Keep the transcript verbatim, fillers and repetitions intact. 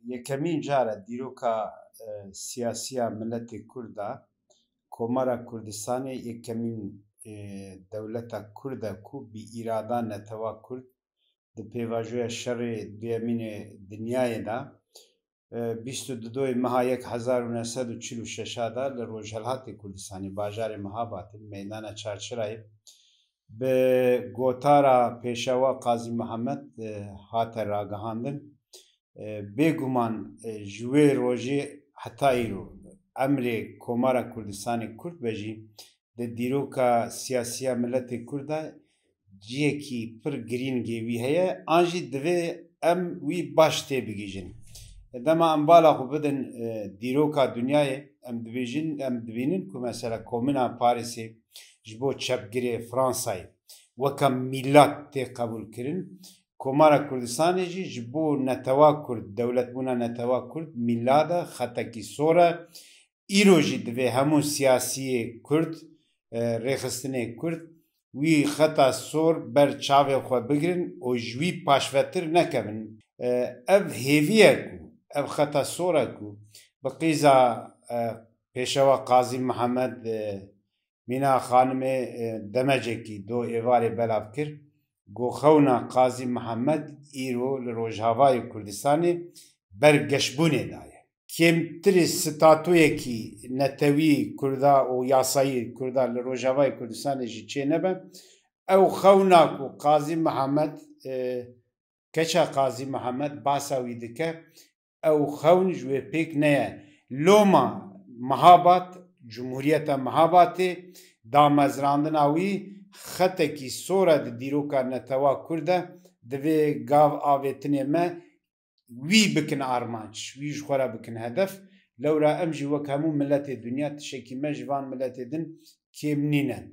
Yekemîn car e dîroka, e, siyasî ya miletê Kurd a. Komara Kurdistanê yekemîn, e, dewleta Kurd e ku bi îrada netewa Kurd di pêvajoya şerê duyemîn ê dinyayê de, e, bîst û du meha yek hezar û neh sed û çil û şeş a de li Rojhelhatê Kurdistanê, bajarê Mihabatê, meydana Çarçirayê, bi gotara Pêşewa Qazî Mihemed, e, hate ragihandin. E, bêguman, e, ji wê rojê heta îro emrê Komara Kurdistanê Kurd be jî di dîroka siyasî ya miletê Kurd de cihekî pir girîngê wî heye, an jî divê em wî baş têbigihîjin. E, dema em bala xwe bidin, e, dîroka dinyayê, em dibêjin, em dibînin ku mesela Komîna Parîsê ji bo çepgirê Fransayê weke mîlat tê qebûlkirin. Komara Kurdistanê jî ji bo netewa Kurd, dewletbûna netewa Kurd, mîlat e, xetekî sor e. Îro jî divê hemû siyasiyê Kurd, e, rêxistinê Kurd wî xeta sor ber çavê xwe bigirin û ji wî paşvetir nekevin. E, ev hêvî ye ku, ev xeta sor e ku bi qîza, e, Pêşewa Qazî Mihemed, e, Mîna Xanimê, e, demecekî do êvarê belav kir, got, xewna Qazî Mihemed îro li Rojavayê Kurdistanê ber geşbûnê daye. Kêmtirî statuyekî netewî Kurda û yasayî Kurda li Rojavayê Kurdistanê jî çênebe. Ew xewna ku Qazî Mihemed, e, keça Qazî Mihemed basa wî dike, ew xewn ji wê pêk neye. Loma Mihabat, Cumhuriyeta Mihabatê, damezrandina wî xetekî sor e di dîroka netewa Kurd de, divê gav avêtinê me wî bikin armanc, wî ji xwe re bikin hedef. Lewra em jî wek hemû miletê dinya tişekî me ji van miletê din kêm nîne.